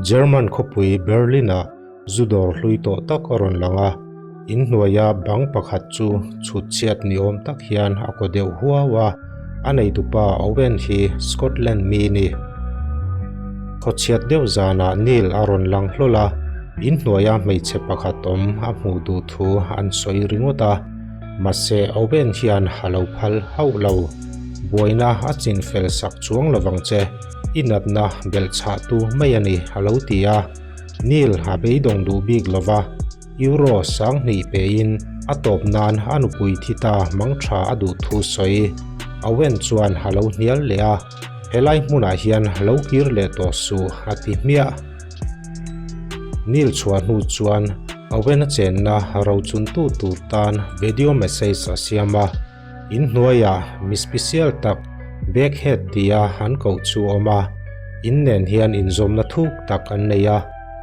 German khawpui Berlin-ah zu dawr hlui tawh tak a rawn lang a, in hnuaia bang pakhat chu chhut chhiat ni awm tak hian a kaw deuh huau a, a neitupa Owen hi Scotland mi ni. Khawchhiat deuh zanah Neil a rawn lang hlawl a, in hnuaia hmeichhe pakhat awm a hmuh duh thu an sawi ringawt a. Mahse, Owen hian a lo phal hauh lo. Buaina a chin fel sak chuang lovang che, i natna belh chhahtu mai a ni, a lo ti a. Neil a beidawng duh bik lova, Euro 2000 pein a tawp nan a nupui thi ta mang tha a duh thu sawi. Owen chuan a lo hnial leh a, Helai hmunah hian lo kir leh tawh suh, a ti hmiah. Neil chhuah hnu chuan Owen a chenna rochuntu tur tan video message a siam a, in hnuaiah mi special tak Backhead tia an koh chu a awm a, in nen hian inzawmna thuk tak an nei a,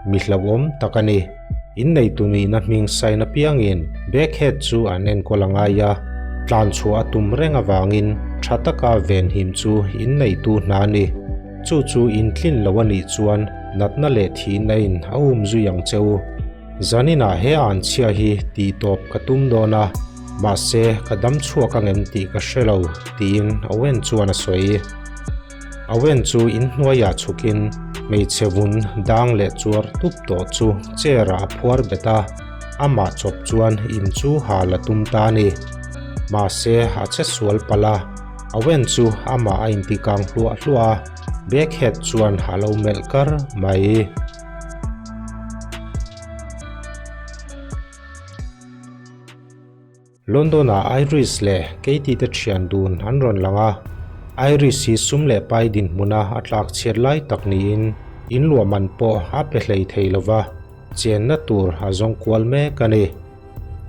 mi hlauhawm tak a ni. In neitu nihna hming sign apiangin Backhead chu an enkawl a ngai a, tlanchhuah a tum reng avangin tha taka venhim chu in neitu hna a ni. Chu chu in tlin lo a nih chuan natna leh thihna in a um zui ang che u. Zaninah he an chhia hi tih tawp ka tum dawn a, mahse ka dam chhuak angem tih ka hre lo, tiin Owen chuan a sawi. Owen chu in hnuaiah chhukin hmeichhe vun dang leh chuar tup tawh chu chair ah a phuar bet a, amah chawp chuan in chu ha la tum ta a ni. Mahse a che sual palh a. Owen chu amah a intikang hluah hluah a, Backhead chuan a lo melh kar mai. London-ah Iris leh Katie te thian dun an rawn lang a, Iris hi sum leh pai dinhmuna a tlak chhiat lai tak niin inluah man pawh a pe hlei thei lova, chenna tur a zawng kual mek a ni.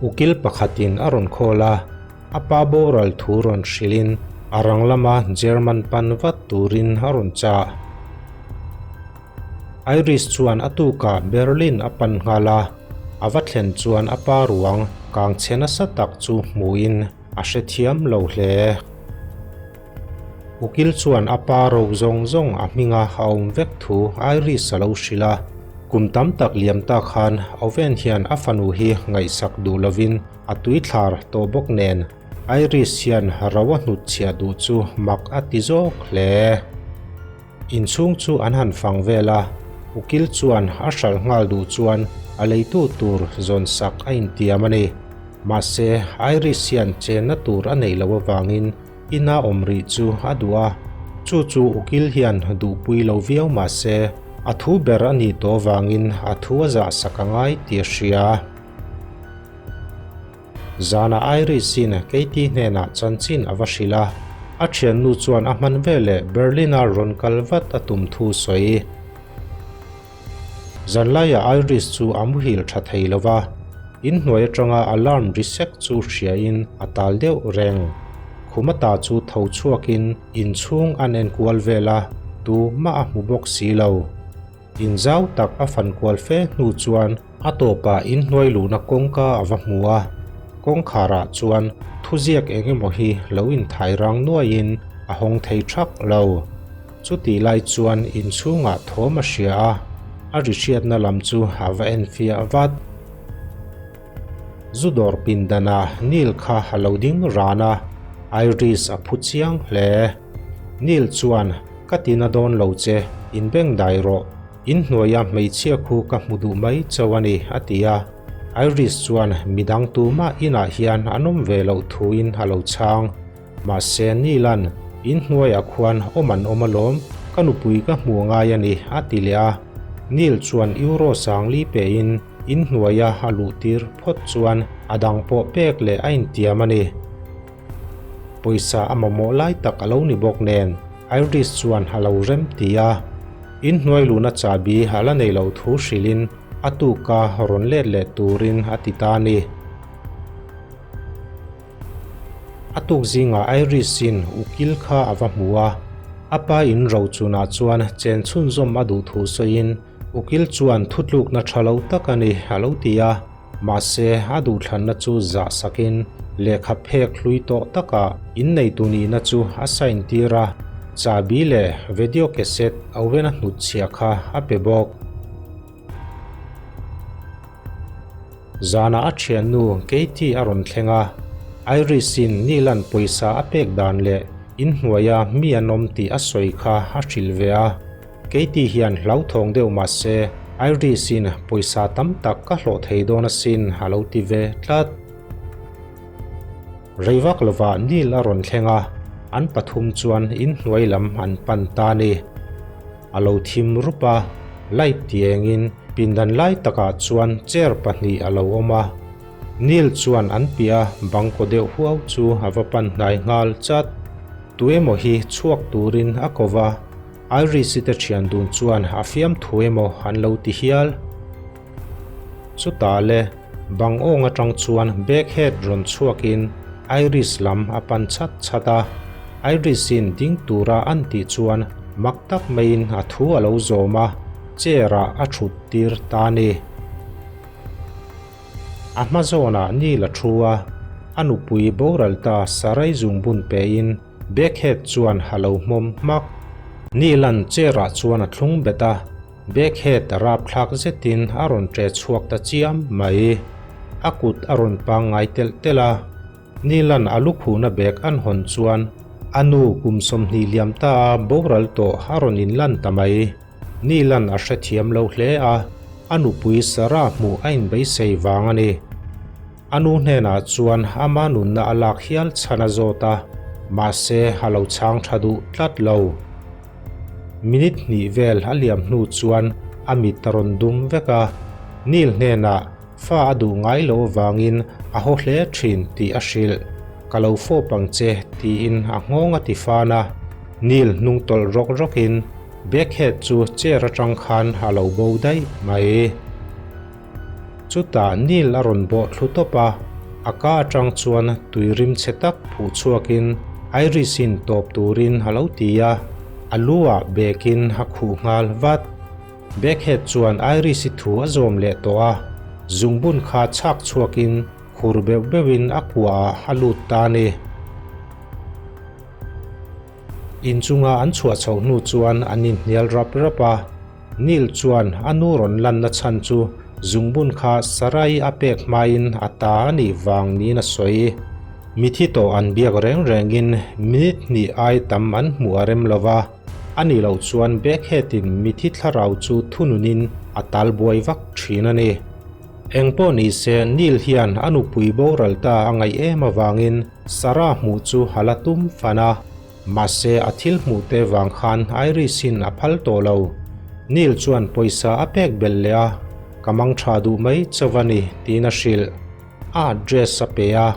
Ukil pakhatin a rawn call a, a pa boral thu rawn hrilhin a rang lama German pan vat turin a rawn chah. Iris chuan a tukah Berlin a pan nghal a, a va thlen chuan a pa ruang kang chhe nasa tak chu hmuhin a hrethiam lo hle. Ukil chuan a pa ro zawng zawng a hminga a awm vek thu Iris a lo hrilh a. Kum tam tak liam ta khan Owen hian a fanu hi ngaihsak duh lovin a tuithlar tawh bawk nen Iris hian ro a hnutchhiah duh chu mak a ti zawk hle. Inchhung chu an han fang vel a, ukil chuan a hralh nghal duh chuan a leitu tur zawn sak a intiam a ni. Mahse, Iris hian chenna tur a neih loh avangin ina awm rih chu a duh a, chu chu ukil hian duhpui lo viau mahse, a thu ber a nih tawh avangin a thu a zah sak a ngai tih a hria. Zanah Iris-in Katie hnenah chanchin a va hrilh a, a thiannu chuan a hman veleh Berlin-a rawn kal vat a tum thu sawi. Zanlaiah Iris chu a muhil tha thei lo va, inhnuai atanga alarm ri sek chu hriain a tal deuh reng. Khum ata chu tho chhuakin inchhung an enkual vel a, tumah a hmu bawk si lo. Inzau tak a fan kual fe hnu chuan a tawpah inhnuai luhna kawngka a va hmu a, kawngkharah chuan thuziak eng emaw hi lo inthai rang nuaiin a hawng thei thak lo. Chutih lai chuan inchhungah thawm a hria a, a ri hriatna lam chu a va enfiah vat. Zu dawr pindanah Neil kha a lo ding ran a, Iris a phu chiang hle. Neil chuan, Ka ti na dawn lo che, inbeng dai rawh. In hnuaia hmeichhia khu ka hmu duh mai chauh a ni, a ti a. Iris chuan midang tumah inah hian an awm ve loh thuin a lo chhang. Mahse Neil-a'n, In hnuaiah khuan awm an awm alawm, ka nupui ka hmu ngai a ni, a ti leh a. Neil chuan euro 4000 pein in hnuaia a luhtir phawt chuan a dang pawh pek leh a intiam a ni. Pawisa a mamawh lai tak a lo ni bawk nen, Iris chuan a lo rem ti a. In hnuai luhna chahbi a la nei lo thu hrilhin a tuka rawn let leh turin a ti ta a ni. A tuk zingah Iris-in ukil kha a va hmu a, a pa in rochunah chuan chen chhunzawm a duh thu sawiin ukil chuan thutlukna tha lo tak a ni a lo ti a. Mahse, a duhthlanna chu zah sakin lehkha phek hlui tawh takah inneitu nihna chu a sign tir a, chahbi leh video cassette Owen-a hnutchhiah kha a pe bawk. Zanah a thiannu Katie a rawn thleng a, Iris-in Neil-a'n pawisa a pek dan leh inhnuaia mi an awm tih a sawi kha a hrilh ve a. Katie hian hlauthawng deuh mah se Iris-in pawisa tam tak ka hlawh thei dawn asin a lo ti ve tlat. Rei vak lovah Neil a rawn thleng a, an pathum chuan inhnuai lam an pan ta a ni. A lo thim rup a, light ti engin pindan lai takah chuan chair pahnih a lo awm a. Neil chuan an piah a bang kaw deuh huau chu a va pan hnai nghal chat. Tu emaw hi chhuak turin a ko va, Iris-i te thian dun chuan a fiamthu emaw an lo ti hial. Chutah le, bang awng atang chuan Backhead rawn chhuakin Iris lam a pan chhat chhat a. Iris-in ding tura an tih chuan mak tak maiin a thu a lo zawm a, chair-ah a thut tir ta a ni. A hma zawnah Neil a thu a, a nupui boral ta Sarai zungbun pein Backhead chuan a lo hmawm hmak. Neil-a'n chair-ah chuan a thlung bet a. Backhead rapthlak zetin a rawn ṭe chhuak ta chiam mai. A kut a rawn pangngai telh telh a. Neil-a'n a lukhuhna bag an hawn chuan a nu kum 20 liam ta a boral tawh a rawn inlan ta mai. Neil-a'n a hrethiam lo hle a, a nupui Sarah hmuh a inbeisei vang a ni. A nu hnenah chuan ama nunna a lak hial chhan a zawt a, mahse a lo chhang tha duh tlat lo. Minute hnih vel a liam hnu chuan a mit a rawn dum vek a, Neil hnenah fa a duh ngai lo avangin a haw hle thin tih a hrilh. Ka lo fawp ang che tiin a nghawng a ti fan a, Neil hnung tawlh rawk rawkin Backhead chu chair atang khan a lo bo daih mai. Chutah Neil a rawn bawh thlu tawp a, a ka atang chuan tui rim chhe tak phuh chhuakin Iris-in tawp turin a lo ti a, a lu ah bag-in a khuh nghal vat. Backhead chuan Iris-i thu a zawm leh tawh a, zungbun kha chhak chhuakin khur beuh beuhin a kuahah a lut ta a ni. Inchunga an chhuah chhoh hnu chuan an inhnial rap rap a. Neil chuan a nu rawn lanna chhan chu zungbun kha Sarai a pek hmain a ta a nih vang niin a sawi. Mithi tawh an biak reng rengin minute hnih ai tam an hmuh a rem lo va, a nih loh chuan Backhead-in mithi thlarau chu thununin a tal buai vak thin a ni. Engpawh ni se Neil hian a nupui boral ta a ngaih em avangin Sarah hmuh chu a la tum fan a. Mahse, a thil hmuh te vang khan Iris-in a phal tawh lo. Neil chuan pawisa a pek belh leh a, Ka mang tha duh mai chauh a ni, tiin a hrilh. A address a pe a,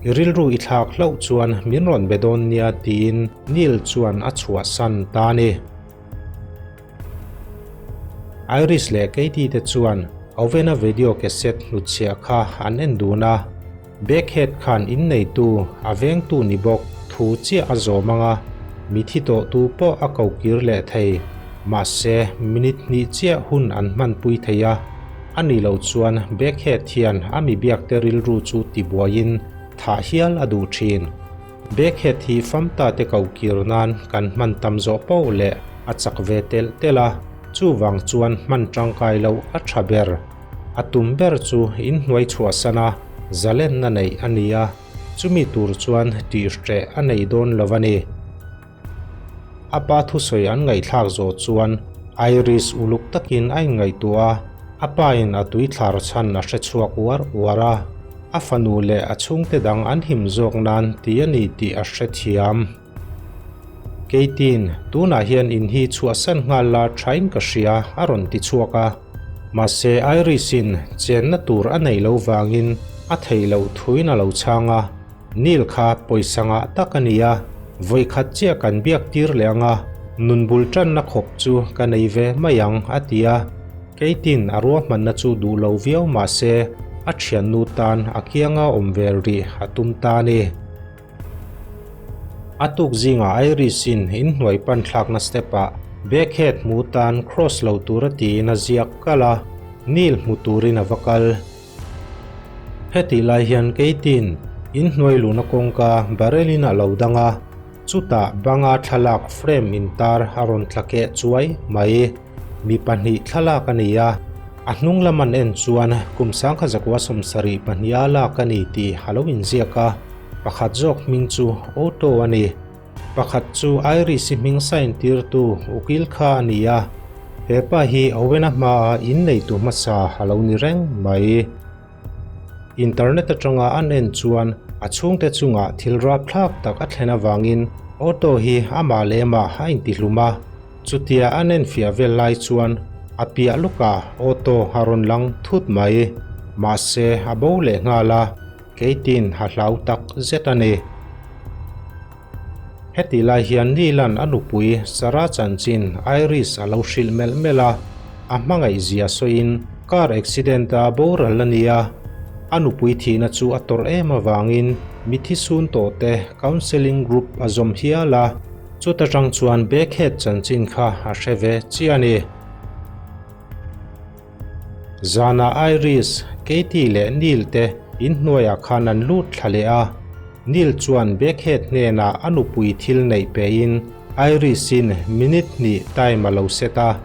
I rilru i thlak hlauh chuan min rawn be dawn nia, tiin Neil chuan a chhuahsan ta a ni. Iris leh Katie te chuan Owen-a video cassette hnutchhiah kha an en dun a. Backhead khan inneitu, a vengtu ni bawk, thu chiah a zawm ang a, mithi tawhtu pawh a ko kir leh thei. Mahse, minute hnih chiah hun an hmanpui thei a, a nih loh chuan Backhead hian a mi biakte rilru chu tibuaiin thah hial a duh thin. Backhead hi famta te ko kir nan kan hman tam zawh poh leh a chak ve telh telh a, chuvang chuan hman tangkai loh a tha ber. A tum ber chu inhnuai chhuahsan a, zalenna neih a ni a, chumi tur chuan tihhreh a nei dawn lo a ni. A pa thusawi an ngaihthlak zawh chuan Iris uluk takin a inngaihtuah a, a pain a tuithlar chhan a hre chhuak uar uar a, a fanu leh a chhungte dang an him zawk nan ti a ni tih a hrethiam. Keitin, tunah hian in hi chhuahsan nghal la thain ka hria, a rawn ti chhuak a. Mahse, Iris-in chenna tur a neih loh vangin a theih loh thuin a lo chhang a. Neil kha pawisa ngah tak a ni a, vawikhat chiah kan biak tir leh ang a, nun bul tanna khawp chu ka nei ve mai ang, a ti a. Keitin a ruahmanna chu duh lo viau mahse, a thiannu tan a kianga awm ve rih a tum ta a ni. A tuk zingah Iris-in inhnuai pan thlakna step-ah Backhead hmu tan cross lo tura tiin a ziak kalh a, Neil hmu turin a va kal. Hetih lai hian Keitin inhnuai luhna kawngka barrel in a lo dang a, chutah banga thlalak frame intar a rawn tla keh chuai mai. Mi pahnih thlalak a ni a, a hnung lam an en chuan kum sangkha zakua 72 a lak a ni tih a lo inziak a, pakhat zawk hming chu Otto a ni. Pakhat chu Iris-i hming sign tirtu ukil kha a ni a, he pa hi Owen-a hmaa inneitu hmasa a lo ni reng mai. Internet atanga an en chuan a chhungte chungah thil rapthlak tak a thlen avangin Otto hi amah leh amah a intihlum a, chutia an enfiah vel lai chuan a piah lawkah Otto a rawn lang thut mai. Mahse a bo leh nghal a. Keitin a hlau tak zet a ni. Hetih lai hian Neil-a'n a nupui Sarah chanchin Iris a lo hrilh melh melh a, a hmangaihzia sawiin car accident-a boral a ni a, a nupui thihna chu a tawrh em avangin mithi sun tawhte counselling group a zawm hial a, chuta tang chuan Beckhead chanchin kha a hre ve chiah a ni. Zanah Iris, Katie leh Neil te inhnuaiah khan an lut thla leh a. Neil chuan Beckhead hnenah a nupui thil neih pein Iris-in minute hnih time a lo set a.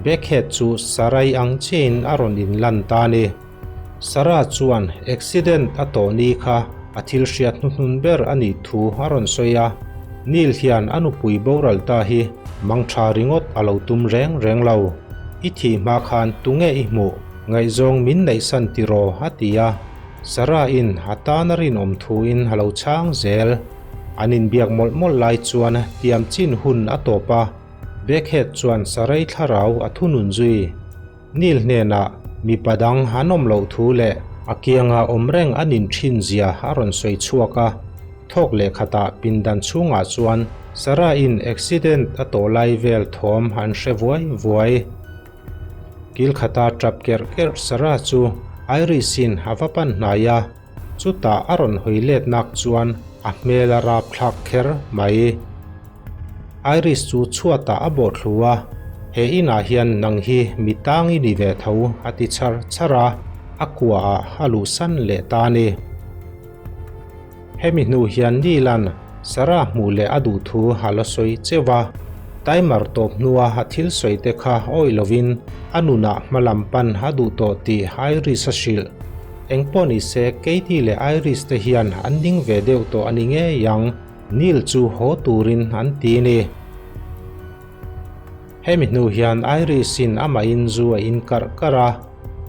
Beckhead chu Sarai ang chiahin a rawn inlan ta a ni. Sarah chuan accident a tawh ni kha a thil hriat hnuhnun ber a nih thu a rawn sawi a, Neil hian a nupui boral ta hi mangtha ringawt a lo tum reng reng lo. I thih hma khan tunge i hmuh? Ngaihzawng min neihsan tiraw? a ti a, Sarah-in a tan a rinawm thuin a lo chhang zel. An inbiak mawlh mawlh lai chuan tiam chin hun a tawp a, Beckhead chuan Sarai thlarau a thunun zui. Neil hnenah mipa dang an awm loh thu leh a kianga awm reng an inthin zia a rawn sawi chhuak a. Thawk leh khatah pindan chhungah chuan Sarah-in accident a tawh lai vel thawm an hre vuai vuai. Kil khata tap kerh kerh Sarah chu Iris-in a va pan hnai a, chutah a rawn hawi let nak chuan a hmel a rapthlak kher mai. Iris chu chhuatah a bawh thlu a, He inah hian nang hi mi tang i ni ve tho a ti chhar chhar a, a kuaah a luhsan leh ta a ni. Hemi hnu hian Neil-a'n Sarah hmuh leh a duh thu a la sawi cheuh a, timer tawp hnua a thil sawi te kha awih lovin a nunah hma lam pan a duh tawh tih Iris a hrilh. Engpawh nise Katie leh Iris te hian an ding ve deuh tawh a ni ngei ang. Neil chu haw turin an ti a ni. Hemi hnu hian Iris-in amahin zu a in karh karh a,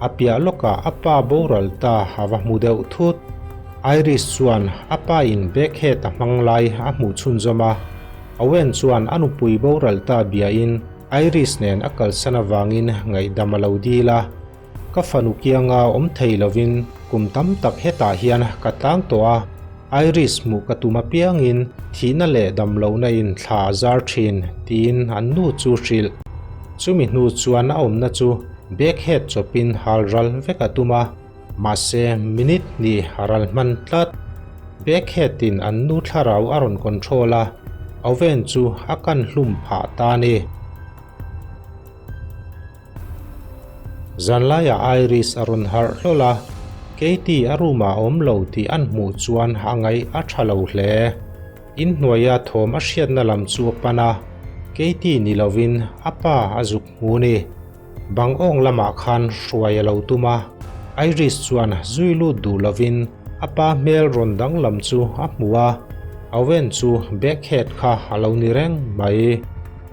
a piah lawkah a pa boral ta a va hmu deuh thut. Iris chuan a pa in Beckhead a hmang lai a hmuh chhunzawm a, Owen chuan a nupui boral ta biain Iris nen a kalsan avangin ngaihdam a lo dil a. Ka fanu kianga awm thei lovin kum tam tak hetah hian ka tlang tawh a, Iris hmuh ka tum apiangin thihna leh damlohna in thla a zar thin, tiin an nu chu hrilh. Chumi hnu chuan a awmna chu Beckhead chawpin hal ral vek a tum a, mahse minute hnih a ral hman tlat. Beckhead in an nu thlarau a rawn control a, Owen chu a kan hlum phah ta a ni. Zanlaiah Iris a rawn harh hlawl a, Katie a room ah a awm lo tih an hmuh chuan a ngaih a tha lo hle. Inhnuaia thawm a hriatna lam chu a pan a, Katie ni lovin a pa a zuk hmu ni. Bang awng lamah khan hruai a lo tum a, Iris chuan zui lut duh lovin a pa hmel rawn danglam chu a hmu a, Owen chu Beckhead kha a lo ni reng mai.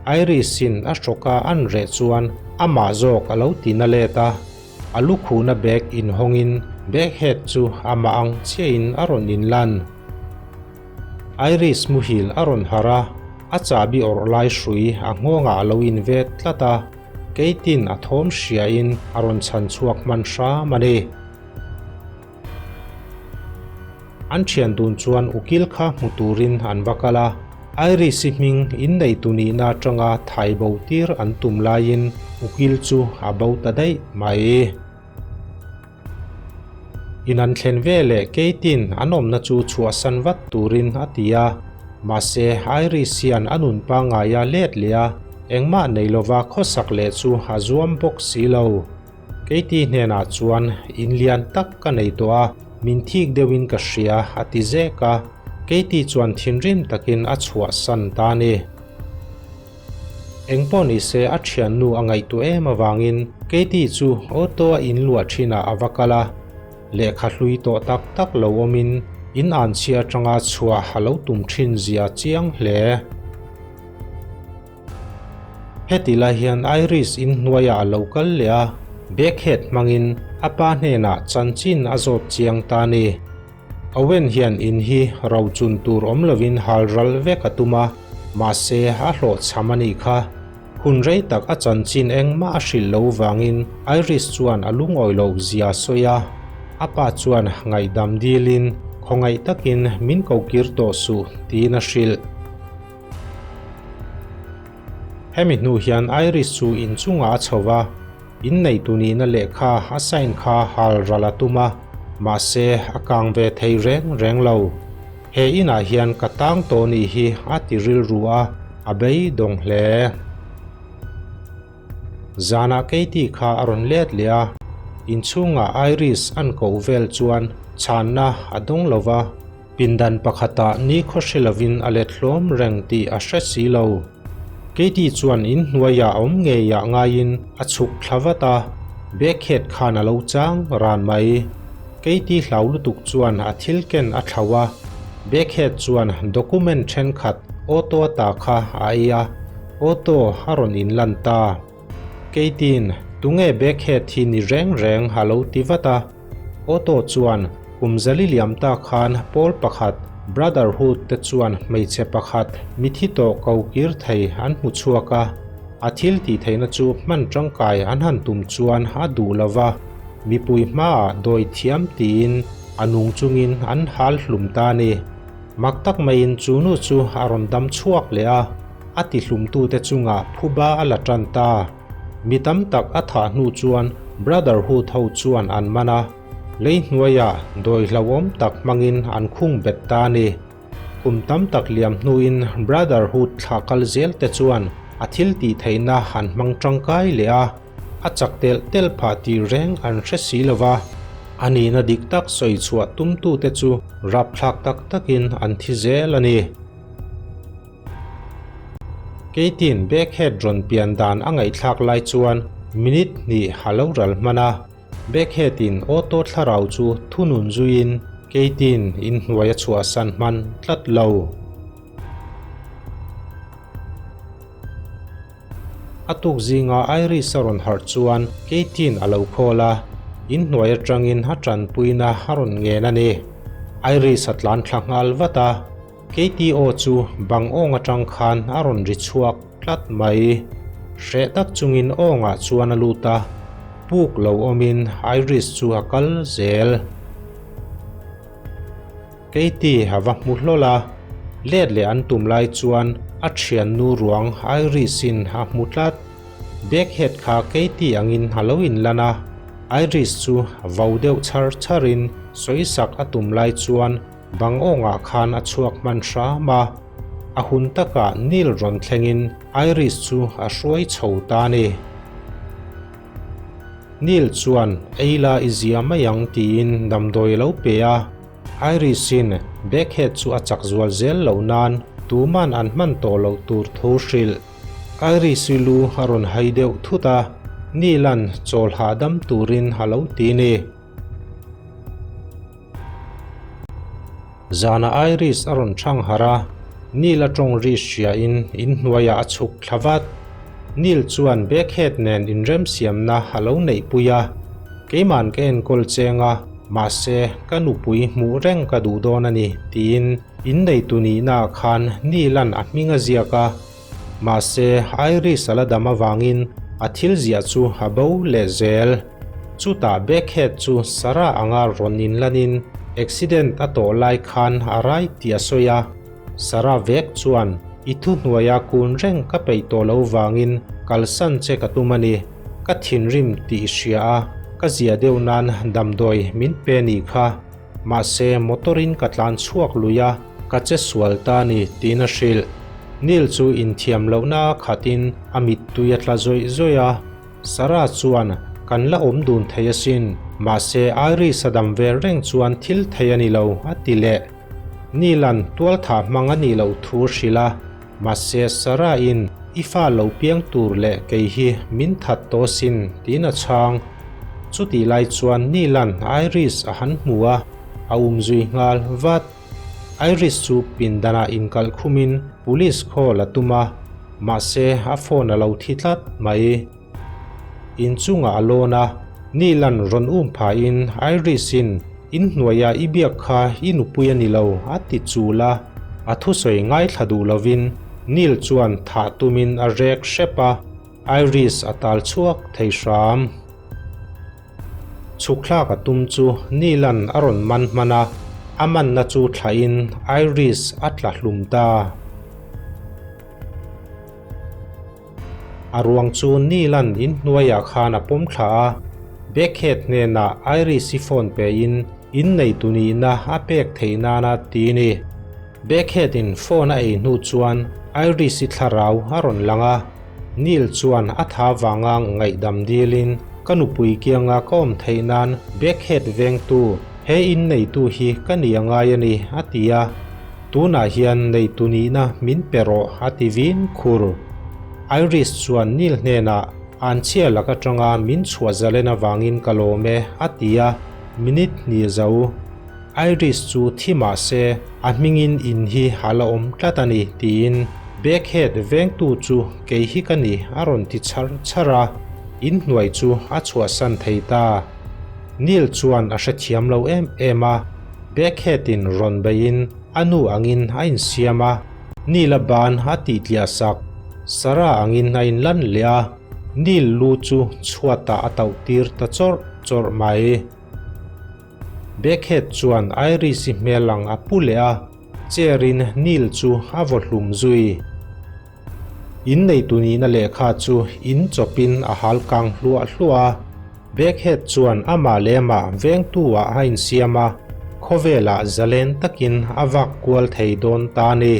Iris-in a hrawka an reh chuan amah zawk a lo ti na let a, a lu khuhna bag inhawngin bag head chu amah ang chiahin a rawn inlan. Iris muhil a rawn harh a, a chahbi awrh lai hrui a nghawngah a lo invet tlat a, Kate-in a thawm hriain a rawn chhan chhuak hman hram a ni. An thian dun chuan ukil kha hmu turin an va kal a, Iris-i hming inneitu nihna atanga thai bo tir an tum laiin ukil chu a bo ta daih mai. In an thlen veleh Kate-in an awmna chu chhuahsan vat turin a ti a, mahse Iris hian a nun pangngaia let leh a, engmah nei lova khawsak leh chu a zuam bawk si lo. Katie hnenah chuan in lian tak ka nei tawh a, Min thik deuhin ka hria, a ti zek a. Katie chuan thinrim takin a chhuahsan ta a ni. Engpawh nise a thiannu a ngaihtuah em avangin Katie chu auto a inluah thinah a va kal a. Lehkha hlui tawh tak tak lo awmin in anchhia atanga chhuah a lo tum thin zia chiang hle. Heti lai hian Iris in hnuaiah a lo kal leh a, Beckhead hmangin a pa hnenah chanchin a zawt chiang ta a ni. Owen hian in hi rochun tur awm lovin hal ral vek a tum a, mahse a hlawhchham a nih kha. Hun rei tak a chanchin engmah a hrilh lo vangin Iris chuan a lungawi loh zia a sawi a. A pa chuan ngaihdam dilin, Khawngaih takin min ko kir tawh suh, tiin a hrilh. Hemi hnu hian Iris chu inchungah a chho va, inneitu nihna lehkha a sign kha hal ral a tum a, mahse a kang ve thei reng reng lo. He inah hian ka tang tawh nih hi a ti rilru a, a beidawng hle. Zanah Katie kha a rawn let leh a, inchhungah Iris an koh vel chuan chhanna a dawng lo va. Pindan pakhatah nikhaw hre lovin a let hlawm reng tih a hre si lo. Katie chuan in hnuaiah a awm ngeiah ngaiin a chhuk thla vat a, Beckhead khan a lo chang ran mai. Katie hlau lutuk chuan a thil ken a thlauh a, Beckhead chuan document thenkhat auto a ta kha a ei a, auto a rawn inlan ta. Katie-in, Tunge Beckhead hi ni reng reng a lo ti vat a. Otto chuan kum zali liam ta khan pawl pakhat Brotherhood te chuan hmeichhe pakhat mithi tawh ko kir thei an hmu chhuak a, a thil tih theihna chu hman tangkai an han tum chuan a duh lo va, mipui hmaah dawi thiam tiin a nung chungin an hal hlum ta a ni. Mak tak maiin chu nu chu a rawn dam chhuak leh a, a ti hlumtute chungah phuba a la tan ta. Mi tam tak a thah hnu chuan Brotherhood ho chuan an man a, lei hnuaiah dawi hlauhawm tak hmangin an khung bet ta a ni. Kum tam tak liam hnuin Brotherhood thlah kal zel te chuan a thil tih theihna an hmang tangkai leh a, a chak telh telh phah tih reng an hre si lo va. A nihna dik tak sawi chhuah tumtute chu rapthlak tak takin an thi zel a ni. Keitin Beckhead rawn pian dan a ngaihthlak lai chuan minute hnih a lo ral hman a. Beckhead-in auto thlarau chu thunun zuiin Keitin inhnuai a chhuahsan hman tlat lo. A tuk zinga Iris a rawn harh chuan Keitin a lo khawl a, inhnuai atangin a tanpuina a rawn ngen a ni. Iris a tlan thla nghal vat a. Katie aw chu bang awng atang khan a rawn ri chhuak tlat mai. Hreh tak chungin awngah chuan a lut a, puk lo awmin Iris chu a kal zel. Katie a va hmu hlawl a, let leh an tum lai chuan a thiannu ruang Iris-in a hmu tlat. Beckhead kha Katie angin a lo inlan a, Iris chu vau deuh chhar chharin sawisak a tum lai chuan Bang awngah khan a chhuak hman hram a, a hun takah Neil rawn thlengin Iris chu a hruai chho ta a ni. Neil chuan ei la i zia mai ang tiin damdawi a lo pe a, Iris-in Beckhead chu a chak zual zel loh nan tuman an hman tawh loh tur thu hrilh. Iris-i lu a rawn hai deuh thut a, Neil-a'n chawl hahdam turin a lo ti ni. Zana Iris a rawn chhang harh a, Neil a tawng ri hriain inhnuaiah a chhuk thla vat. Neil chuan Beckhead nen inremsiamna a lo neihpui a, Keiman ka enkawl cheng a, mahse ka nupui hmuh reng ka duh dawn a ni, tiin inneitu nihnaah khan Neil-a'n a hming a ziak a. Mahse, Iris a la dam avangin a thil ziah chu a bo leh zel. Chutah Beckhead chu Sarah anga rawn inlanin accident a tawh lai khan a rai tih a sawi a. Sarah vek chuan, I thuhnuaia kun reng ka peih tawh lo vangin kalsan che ka tum a ni. Ka thinrim tih i hria a, ka ziah deuh nan damdawi min pe nih kha. Mahse, motor-in ka tlan chhuak lui a, ka che sual ta ni, tiin a hrilh. Neil chu inthiam lohna a khatin a mittui a tla zawih zawih a. Sarah chuan Kan la awm dun thei asin, mahse Iris a dam vel reng chuan thil thei a ni lo, a ti leh. Neil-a'n tualthah hmang a nih loh thu hrilh a, mahse Sarah-in i fa lo piang tur leh kei hi min that tawh asin, tiin a chhang. Chutih lai chuan Neil-a'n Iris a han hmu a, a umzui nghal vat. Iris chu pindanah inkalh khumin police call a tum a, mahse a phone a lo thi tlat mai. Inchungah a lawn a, Neil-a'n rawn um phahin Iris-in inhnuaia i biak kha i nupui a ni lo a ti chul a, a thusawi ngaithla duh lovin Neil chuan thah tumin a rek hrep a, Iris a tal chhuak thei hram. Chhukthlak a tum chu Neil-a'n a rawn man hman a, a manna chu thlahin Iris a tla hlum ta. A ruang chu Neil-a'n inhnuaiah khan a pawm thla a, Beckhead hnenah Iris-i phone pein inneitu nihna a pek theih nana ti ni. Beckhead-in phone a ei hnu chuan Iris-i thlarau a rawn lang a, Neil chuan a tha vanga ngaihdam dilin ka nupui kianga ka awm theih nan Beckhead vengtu he inneitu hi ka ni a ngai a ni, a ti a. Tunah hian neitu nihna min pe rawh a ti vin khur. Iris chuan Neil hnenah anchhia lak atanga min chhuah zalen avangin ka lawm e a ti a, minute hnih zo. Iris chu thi mah se a hmingin in hi a la awm tlat a ni tiin Beckhead vengtu chu kei hi ka ni a rawn ti chhar chhar a, inhnuai chu a chhuahsan thei ta. Neil chuan a hrethiam lo em em a. Beckhead-in rawn beihin a nu angin a insiam a, Neil a ban a tihtliah sak. Sarah angin a inlan leh a, Neil lu chu chhuatah a tauh tir ta chawrh chawrh mai. Beckhead chuan Iris-i hmel ang a pu leh a, chair-in Neil chu a vaw hlum zui. In neitu nihna lehkha chu in chawpin a hal kang hluah hluah a, Beckhead chuan amah leh amah vengtu ah a insiam a, khawvelah zalen takin a vak kual thei dawn ta a ni.